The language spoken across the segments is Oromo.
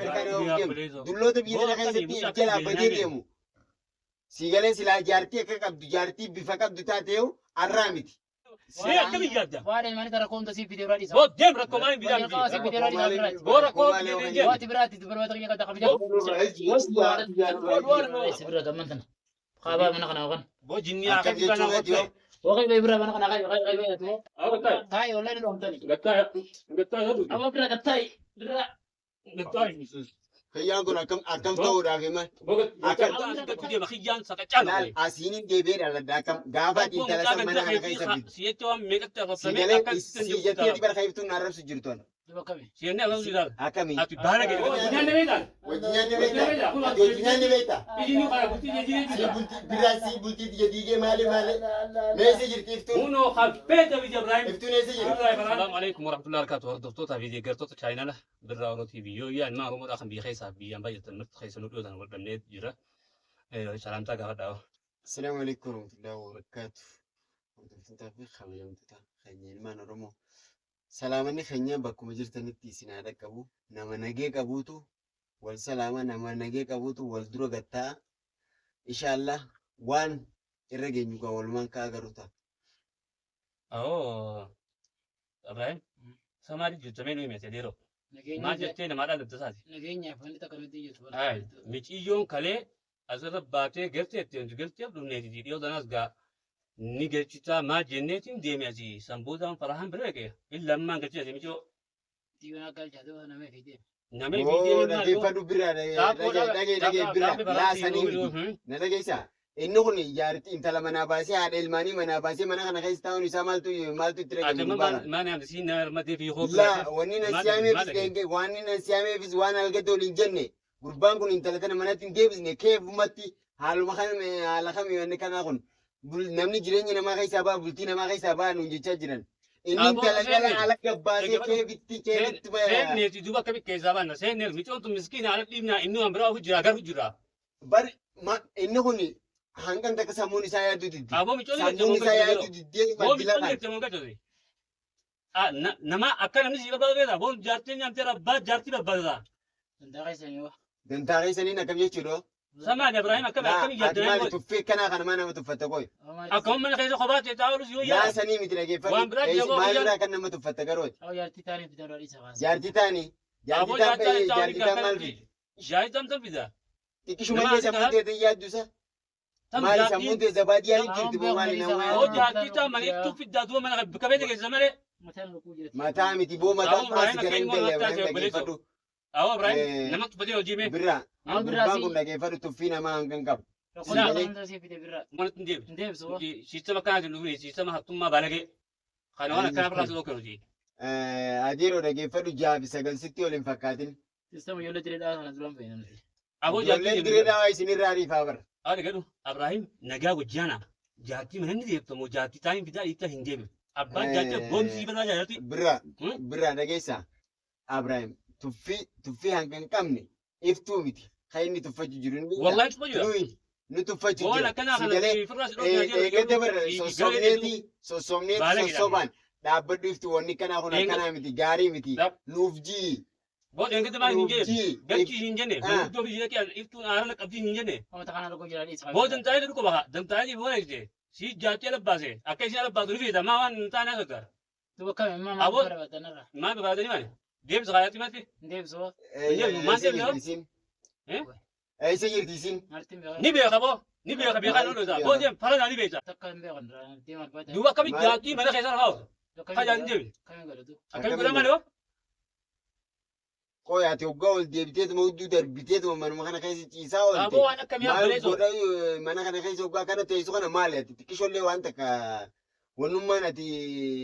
Dulloota biyya tana keessatti jalaa badee deemu. Siigalee silaa jaartii akka qabdu jaartii bifa qabdu taatee arraa miti. See akkami yaadda? Waan ilmaanii tara koomta siif fidee biraa dhiisa. Boo deem rakkoo maaliin bidaa miti. Waan siif fidee biraa dhiisa. Boo rakkoo fidee deem. Waati biraatti dubartoota kiyya qabda qabda. Si bira gamman tana. Kaabaa mana kana yookaan. Boo jinnii Akkam akkami kana jechuu qottee. Waaqni bee bira mana kana qabi qabi qabi qabi. Gattaa Taayi wallahi ni dhoomtani. gattaa gattaa Amma bira gattaayi. Bira. gattaa. Kiyyaan kun akkam akkam ta'uudhaaf hima. Boo gattaa gattu deema kiyyaan saqacaan. Laal asiin deebi'ee dhaladha akkam gaafa ati intala san mana kana keessa fiddu. Siyetti waan meeqatti afafamee Siigalee akka si jettee ati bara kaiftuun arrabsu jirtu ana. Duba kami. Siyenne afafamuu ilaala. Akkami? Ati baala gadi. Nyaanni beektaa? Wajji nyaanni beektaa? Ati wajji nyaanni beektaa? Ijji ni qara bultii jejjii Si jechuudha. bultii biraa si bultii tiyya diigee maali maali? Mee si jirti iftuun? Kunoo haffeeta biyya Ibrahim. Iftuun eessa jirti? Assalamu alaikum warahmatullahi wabarakatuh. Hordoftoota fi deeggartoota chaayinala Birraa Oromoo TV yoo yaa ilmaan Oromoodhaa kan biyya keessaa fi biyyaan baay'atan marti keessa nu dhiyootan wal dhabnee jira. Salaamtaa gaafadhaa. Assalaamu alaikum warahmatullahi wabarakatuh. Hordoftootaa fi kabajamtoota keenya ilmaan Oromoo. Salaamanni keenya bakkuma jirtanitti isin haa dhaqqabu. Nama nagee qabuutu wal salaama, nama nagee qabuutu wal dura gattaa'a. Inshaallah waan irra geenyu gaa walumaan ka'a garuu ta'a. Awoo Ibrahim samaadii jirtamee nu himete yeroo. Maal jettee namaadhaa dabtasaati. Nageenyaaf wanti takka nuti jirtu. Ay miciyyoon kalee asirra baatee galtee ittiin galtee dhumneeti dhiyoo tanaas gaa ni galchitaa maal jenneetiin deeme asii sanboodaan farahaan bira dhaqee illammaan galchee asii miciyoo. Diiwwan akka galchaa nama fiidee. Namni Oo fiidee dhaggeeffadhu biraa dhagee dhagee dhagee biraa laasanii miti. Na dhageessaa? Inni kun jaartii intala manaa baasee haadha ilmaanii manaa baasee mana kana keessa taa'uun isaa maaltu maaltu itti dhageenyu Adama gubbaa maal yaamti nama armadee fi hoo Laa wanni nan Maal siyaameefis maal dhenge wanni nan siyaameefis waan algate waliin jenne gurbaan kun intala tana manatti hin deebisne keefumatti haaluma kana haala kamii wanni kanaa kun namni jireenya namaa keessaa ba'a bultii namaa keessaa ba'a nuun jechaa jiran. Inni Aboo, intala dhala seenne. ala gabbaasee Dhaggeeffadhu. keefitti keefitti ba'a. Seenneeti duuba akkamitti keessaa baanna seenneet micoon tun miskiina ala dhiibnaa inni waan biraa ofi jira garuu jira. Bari inni kun hanqan takka sammuun isaa yaaduu diddi. Aboo micoon Sammuun isaa yaaduu diddee Boo maddila micoon kana. jettee moo galchate. Nama akka namni si barbaadu beektaa boon jaartiin nyaamtee rabbaa jaartii barbaadata. Dantaa keessanii waa. Dantaa keessaniin akkam jechuudha. Samaan Ibrahim akkami Laa akkami ati yaadda maali tuffii akkanaa kana maa nama tuffatta qoy. Akkuma mana keessa kophaa ta'e taa'u yoo Laa yaadu. sanii miti dhaggeeffadhu. Waan biraa jaboo Maal guyyaan- biraa kan nama tuffatta garooti. Awwa jaartii taanii fidan irraa dhiisa kaasa. Jaartii taani. Jaartii Aboo taan jaartii bahee taa'u jaartii taan maal fidi? Jaartii tam tam fida. Xiqqishuma Nama illee asii sammuun karaa- teete yaaddu isa. Tam Maali jaartiin sammuun tee zabaadiyaan jirti boo maali Boo nama. jaartii tam mana ittuu fiddaa duuba mana kabeete keessa malee. Mataan lukkuu jirti. Mataa miti boo mataan Aboo paas Ibrahim gara hin akka galle ilmoo Ibrahim mataa dhaggeeffadhu. Awwa Ibrahim Eh, nama tuffatee hojii mee Birraa Amma biraa gurbaan si kun dhaggeeffadhu tuffii namaa hangan qabu. rakkoo Silaa. hunda siif fide birraa. manatti hin deebi. Hin deebisu waa. Siistama akkanaatiin dhufne siistama hattummaa balagee. Kana waan akkana irraa soo kennuti. Adeeroo dhaggeeffadhu 6 fi 9 sitti ol hin fakkaatin. Sistama ijoollee diree dhaa kana duraan fayyadamne. Aboo Ijoolleen jaartii dirree dhaawaa isinirraa ariifaa bara. Haadha gadhu Abrahiim nagaa wajjaana jaartii mana ni deebitamoo jaartii taa'in fidaa dhiittaa hin deebifu. Abbaan jaartii boomsii badaa jaartii. Birraa Hmm? birraa dhageessaa Abrahiim tuffii tuffii hanga hin qabne iftuu miti kan inni tuffachuu jiru ni beektaa? Wallahi tuffachuu jira. Nuyi nu tuffachuu Boon jira. akkanaa Si kana galee firraa si dhoofnaa eeggadda barra sossobneeti sossobneeti Baala sossobaan dhaabbadhu iftu wanni kanaa kun Eegga- akkanaa miti gaarii miti Dhab- nuuf jii Boon eeggadda maal hin nuuf jenne jii galchii hin jenne Ah. manguddoo biyya dhaqee iftuun aarana qabdii hin jenne. Wanta kana lukkuu jira dhiisa. Boo dantaa'ee dhukkoo baha dantaa'ee boon eegde si jaartii alabbaase akka isheen alabbaatu ni feeta maa waan hin taane haasofta. Duba kami maa maal Aboo- barbaaddan irraa. Maal barbaadanii maali? Deemsa kaayaatti matti. Hin deebisu waa. Maal deemna? Isin Eh? eessa jirti isin Marti hin beekan. Ni beeka boo ni beeka beekaa ni dhoosa boo deem fara ni beeka. Takka hin beekan. Deema barbaaddan. Duuba akkamitti Maal- jaartii mana keessa rafaa Kajaan hin deebine. Kami godhatu. Akkamitti godhan malee hoo? Qoy ati hoggaa ol deebiteetuma hudduu darbiteetuma manuma kana keessa ciisaa oolte. Aboo waan akkamii Maal abbaleessu? godha mana kana keessa hoggaa kana teessu kana maali ati xiqqishollee waan takka wannummaan ati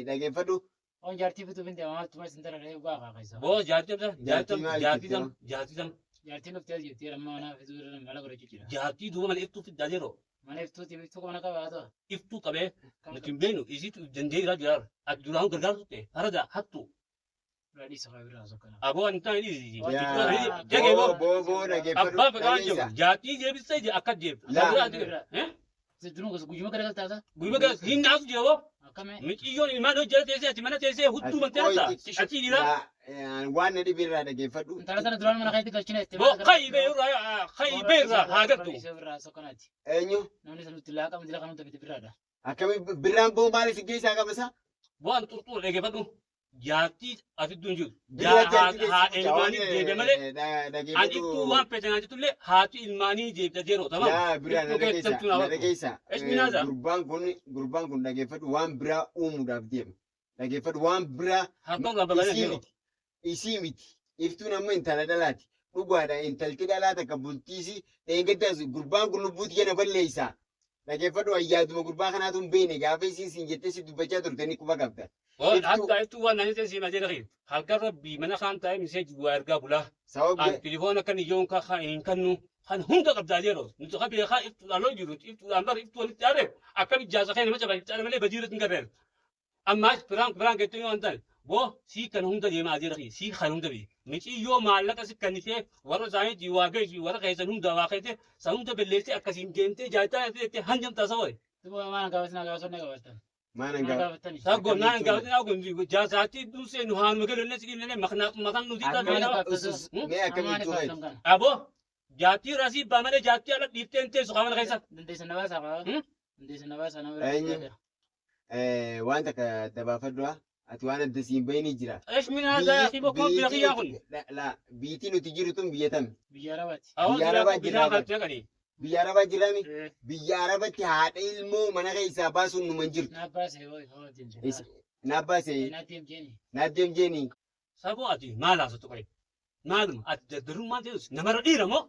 dhageeffadhu. Waan jaartii fituuf hin deema maaltu maal sin dara waa kaa keessa. Boo jaartii tam Jaartii jaartii maal jaartii tam itti jaartii tam Jaartiin dhuftee as jirti amma mana fituu irra mala godhachuu jira. jaartii duuba mana iftuu fiddaa yeroo Mana iftuuti iftuu mana qabaatu. iftuu qabee nuti hin beeknu isiitu dandee irraa jiraar ati duraan gargaartu ta'e farada hattu. Biraa dhiisa kaa biraa sokkana. Aboo ani ta'e dhiisi. Yaa, Jagee boo boo. boo boo dhageeffadhu. Abbaa fedhaa jiru. Dhageessa. Jaartii deebisee jira akka deebitu. Laa. Duruu gosa guyyuma gara galtaasa. Guyyaa gara hin naasu jira boo. Akkamee. Miciyyoon ilmaan hojii teessee ati mana teessee hudduu Ati mantee qoy ta'a. xiqqishu. Achi dhiira. Laa, waan na dhibe irraa dhageeffadhu. Intala sana duraan mana keetti galchina itti. Boo kayi bee irraa kayi bee irraa haa gattu. Biraa sokkanaati. Eenyu? Namni sanutti laaqama dila kanutti bite biraadha. Akkami birraan boo maal si keessaa qaba isaa? Boo an xurxuu dhageeffadhu. Jaartii ati duun jiru. Birraa jaartii Haa keessi bulcha waan ilmaanii deebi'e malee. An dhageeffadhu. ittuu waan feetan jettullee haati ilmaanii deebita jeeroo tamam. Yaa biraa na Ittuu dhageessa keessattuu na na dhageessa. Esh minaaza? Gurbaan kun dhageeffadhu waan biraa uumuudhaaf deema. Dhageeffadhu waan biraa Harka irraa bal'aa isii jeeroo. miti. Isii miti. Iftuun amma intala dhalaati. Dhugaadha intalti dhalaa takka bultiisi dheengaddaas gurbaan kun lubbuuti kana balleessa. Dhageeffadhu ayyaaduma gurbaa kanaatu hin beekne gaafa isiin siin jettee si dubbachaa turte ni quba qabda. Hatta ittuu waan nani ta'e siima jedhe halkan rabbii mana kaan taa'ee miseeji waa ergaa bulaa. Sababni An telefoona kan iyyoon kan hin kannu kan hunda qabdaa jeeroo. Nuti kan beekaa iftuudhaan lol jiru iftuudhaan bar iftuu walitti aaree akkam ijaasa kee nama cabaa malee badii irratti hin garreera. Ammaas biraan biraan geettu yoo hin taane boo sii kan hunda deemaa jira sii kan hunda bee miciyyoo maallaqa si kannitee warra isaanii waa geessu warra keessan hunda waa keesse san hunda belleessee akkasiin deemtee jaartaa jettee hanjam taasa wayi. Duuba maal gaafatin gaafatonni gaafattan. maana Maal gaa gaafattani? Saggo naan gaafatin agun jaarsaatti duusee nu haanuma galonne si dhimne maqnaa maqaan nuti akkami ta'a. usus mee akkamitti gaafatan kana? Aboo jaartii rasii baa malee jaartii ala dhiiftee hin teessu qaama keessa. Dandeessa na baasaa qaba. Hmm? Dandeessa na baasaa nama Eenyu? biraa. Waan takka dabaafadhu ati waan adda siin bahini jira. Esh minaaza yaa bokkoo bira kiyyaa kun. La biitii nuti jiru tun biyya tami? Biyya Arabaati. Biyya Arabaa Bishaan jirraa galtee qanii. Biyya Arabaa jirami? Biyya Arabatti haadha ilmoo mana keessaa baasuun numa hin jirtu. Na baasee hoo hoo deemte. Na baase Na deem jeeni. na deem jeeni. Saboo ati maal haasoftu qabe? Maaluma ati dardarummaan teessus namarra dhiira moo?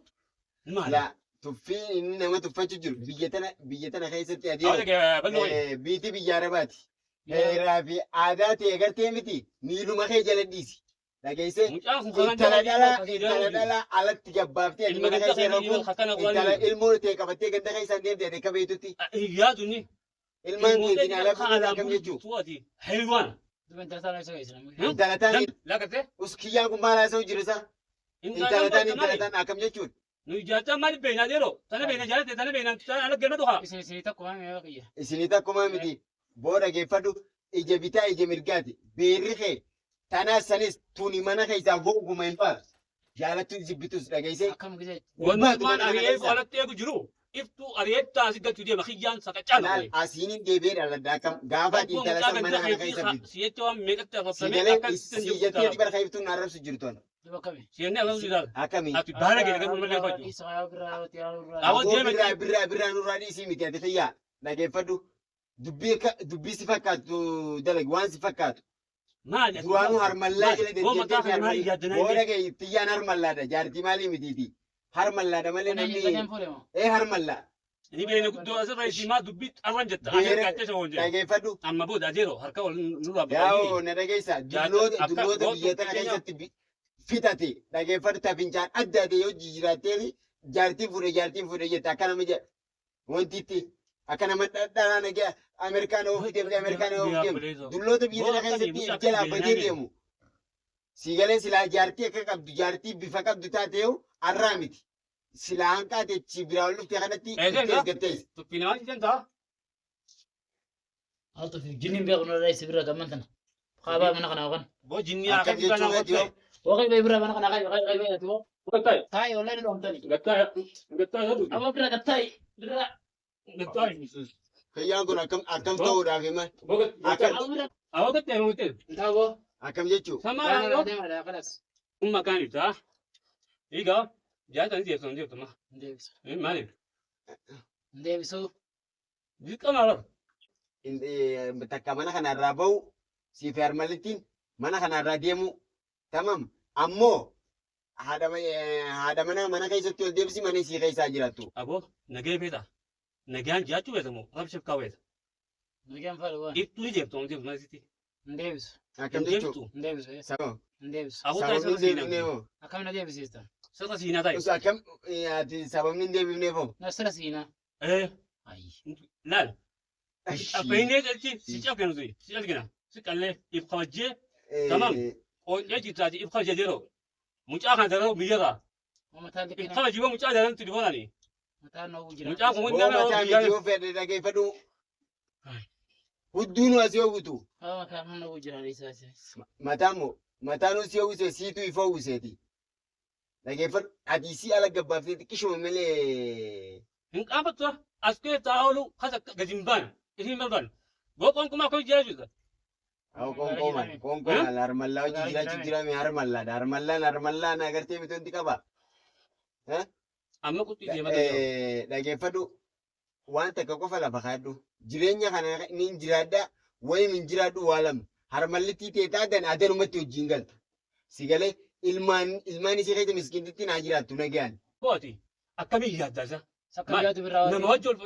Maali? La tuffiin inni nama tuffachuu jiru biyya tana keessatti Awwa adeemu dhagee bal'oo wayi. Biitii biyya Arabaati. Heeraa fi aadaa ta'e gartee miti miiluma kee jala dhiisi. Dhageessee Mucaan kun kanan intala dhalaa alatti gabbaaftee ati Ilma mana ganda keessa keessa rafuun kana intala ilmoo ta'e qabattee ganda keessa deemte ati akka beektutti Yaadu ni. ilmaan keetiin ala fuudhuun akkam jechuu. Ati haywaan. Duuba intala sana isa geessina. Intala taan Lakkate. uskiyyaan kun maal haasa'u jiru isaa? Intala taan akkam jechuudha? Nu ijaartaa maali beeknaa yeroo? Tana beekna jaalate tana beekna tana ala gama dhugaa. Isin isinii tokko maa mi'a qiyya. Isinii takkumaa miti booda geeffadhu ija bitaa ija mirgaati. Beerri kee tanaas sanis tuni mana keessaa googuma hin baatu. Jaalattu jibbitus dhageessee. Akkam gisee. Wanti waan ari'ee alatti eegu jiru iftuu ari'ee taasii galchuu deema kiyyaan saqacaan. Laal asiin deebi'ee dhaladda akkam gaafa ati intala san mana kana keessa bitu. Siyetti waan meeqatti Si arrabsamee galee akka si jettee ati bara iftuun arrabsu jirtu ana. Duuba akkami? Siyennee arrabsu ilaala. Akkami? Ati baala gadi garuu malee faju. Dhiisa haa biraa haa biraa. Awwa Aboo deema birraa birraa birraa nurraa dhiisii miti ati xiyyaa dhageeffadhu. Dubbii akka dubbii si fakkaatu dalagi waan si fakkaatu. Maali? Duraanuu harmallaa jala Boo mataa deddeebi'ee kana maali yaaddanaa booda kee xiyyaan harmallaadha jaartii maalii mitiiti. Harmallaadha malee namni Kanneen fuudhe moo? ee harmallaa Ni beekna guddoo asirra isimaa dubbii arran jetta. Beera- Ameerikaatti isa wajjin. Dhageeffadhu. Amma booda ajeeroo harka wal nurraa Yaa'oo na dhageessa dulloota Akka dulloota gootu biyya tana keenya- keessatti fitate dhageeffadhu tafincaan adda ta'e yoo jijjiirattee jaartiin fuudhe jette akka nama jedha wantiitti akka nama dhalaa nagaya Ameerikaan oofu deemte Ameerikaan oofu deemte dulloota biyya tana keessatti jalaa badee deemu. Siigalee silaa jaartii akka qabdu jaartii bifa qabdu taate yoo arraa miti. Silaa hanqaate chi biraa ol dhufte kanatti Eegaa. ittees gattees. Tuffii namaa jijjiirtan ta'a. Altu fi jinniin beeku nurraa isa bira gamman tana. Kaabaa mana kana yookaan. Boo jinnii Akkam jechuu feeti yoo Waaqni bee bira mana kana qayyo qayyo qayyo qayyo. Gattaa Taayi wallahi ni dhoomtani. gattaa gattaa Amma bira gattaayi bira. gattaa. Kiyyaan kun akkam akkam ta'uudhaaf hima Akkam. Amma bira. Awwa gattaa yoo ta'e. Ntaaboo. Akkam jechuu. Samaa Kana yoo deema kalas. umma kaan ibsaa. Egaa jaatanii deebsan deebtuma. Deebisu. Maaliif? Deebisu. Dirqama bara. Takka mana kanarraa bahu siif harmalittiin mana kanarraa deemu tamam ammoo haadha manaa mana keessatti ol deebisi mana isii keessaa jiraattu. Aboo nagee beeta. Nagaan jiraachuu beeta moo rabsheef kaawweeta. Nagaan faadha waan. Iftuu ni deebtu waan deebtu mana sitti. Deebisu. Akkam jechuu. Deebisu. Sababa Deebisu. Aboo taa'ee sababni sirra hin siinaa. deebifneef hoo? Akkam na deebisiista? Sirra siinaa taa'e. Us akkam ati sababni hin deebifneef hoo? Nasira siinaa. Ee Ayi. laal. Affeeynee galchi si cabgina nuti si cabgina si qallee if kabajjee Tamam. Qoonqee jirtaati ibsa jedheeroo. Mucaa kana dararuu biyyarraa. Mataan liqina. Ibsa jiba mucaa daran telefoonani. Mataan noo jira. Mucaan kun Boo wanti nama mataa biyyaa. miti yoo fedhe dhageeffadhu. Hudduun asii hawwitu. Mataan noo jira isa isa. Mataa moo mataan osii hawwise siitu ifa hawwiseeti. Dhageeffadhu ati isii ala gabbaaftee xiqqishuma malee. Hin qaanfattu as keessaa oolu kasa gadi hin baane isin hin barbaanne. Boo qoonqumaa akkamitti jiraachuu jirta? Awo qoonqooman qoonqooman harmallaa hojii jiraachuu jirame harmallaadha harmallaan harmallaan agartee miti wanti qaba. Amma quxxii deemaa jira. Dhageeffadhu waan takka qofa lafa kaadhu jireenya kana ni jiraadha wayim hin jiraadhu waa lama harmallittii teetaa adan adanumatti wajjin galta. Si galee ilmaan ilmaan isii keessa miskiintitti naa jiraattu nagaan. Booti akkamiin yaadda isa? Sakka jaatu birraa. Nama wajji ol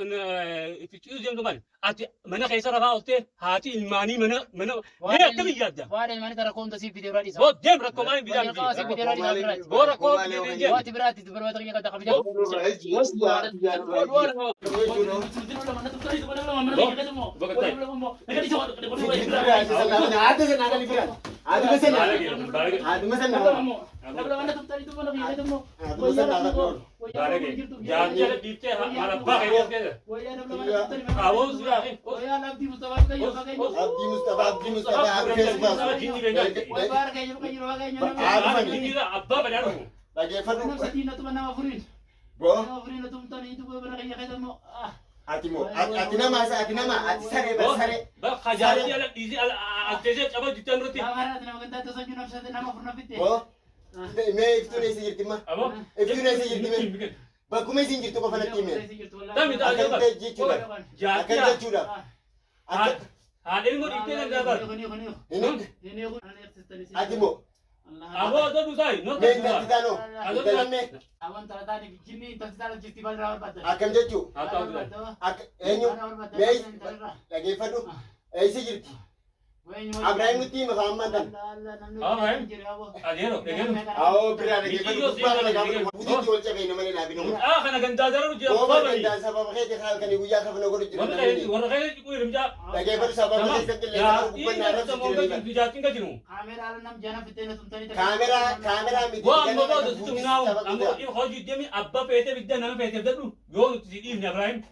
ficcuu deemtu maali? Ati mana keessa rafaa oolte haati ilmaanii mana mana mee akkamiin yaadda? Waan ilmaanii tara koomta siif fidee biraa dhiisa. Boo deem rakkoo maaliin bidaa Waan jalqabaa siif miti. fidee biraa dhiisa biraati. Boo rakkoo fidee deem. Waati biraatti dubartoota kiyya kan qabdi. Jaartii dhiiftee maal abbaa keessa keessa. Awoos yaa Abdii Mustafaa Abdii Mustafaa harkees baasu. Abbaa badhaa dhufu. Dhageeffadhu. Boo ati moo ati nama ati nama ati saree bar saree. Bakka jaartii ala dhiisee ala as teessee caba jittan irratti. Boo mee iftuun eessa jirti ma? Aboo. Iftuun eessa jirti mee? Bakkuma isin jirtu qofa natti hime. Tami Akkam ta'e jechuudha. Jaartii Akkam jechuudha. Akka haadha ilmoo dhiiftee danda'a bara. ati moo Aboo adoo dhusaa noo mee intalti taanoo intalan mee akkam jechuu akka eenyu mee dhageeffadhu eessa jirti? Abrahiim nutti hima ammaan tan. Adeero eeganu. Awoo biraa dhageeffadhu gubbaa kana gaafa butiitti wal cabee nama ni dhaabinu. Mucaa kana gandaa dararu jira. Booba danda'an sababa keetii halkanii guyyaa kafna godhu jira Warra namni. warra keessa ciquu hirmjaa. Dhageeffadhu sababa keessa qilleensa gubbannaa irratti jirani. Jaartiin gajinu. Kaameraa kaameraa miti. Waa amma booda sitti humnaawu amma hojii deemi abbaa feetee bidda nama feetee fedhu yoo nuti si dhiifne Abrahiim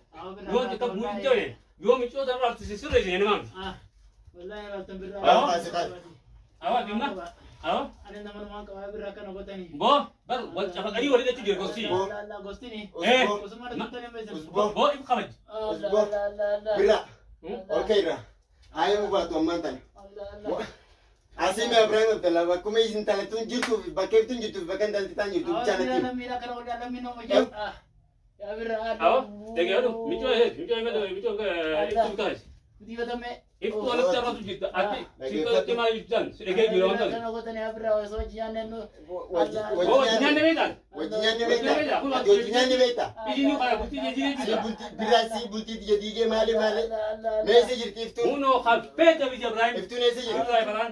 yoo nuti akka buuti ta'e yoo micoota irraa si sirreessine nama miti. Awa dhimma awa boo bar wal cafaqanii walii dhachu jiru gosti. Usboo Boo if kabaj. usboo bira ol ka'irra haaya mubaatu ammaan tana. Asii mee Abrahiim Abdallaa bakkuma isin talattuun jirtuu fi bakka iftuun jirtuu fi bakka intalti taan jirtu bichaa natti hima. Awa dhaggeeffadhu micoo micoo micoo iftuu kaas. Iftuu alatti arratu jirta ati si qalatti maal jirtan si dhagee jiru waan ta'eef. Boo nyaanne beektan. Wajji nyaanne beektaa? Ati wajji nyaanne beektaa? Iji nu kana bultii jijjiiree Si jirta. bultii biraa si bultii tiyya diigee maali maali? Mee eessa jirti iftuun? Kunoo kan feete biyya Ibrahim. Iftuun eessa jirti? Ibrahim Faraan.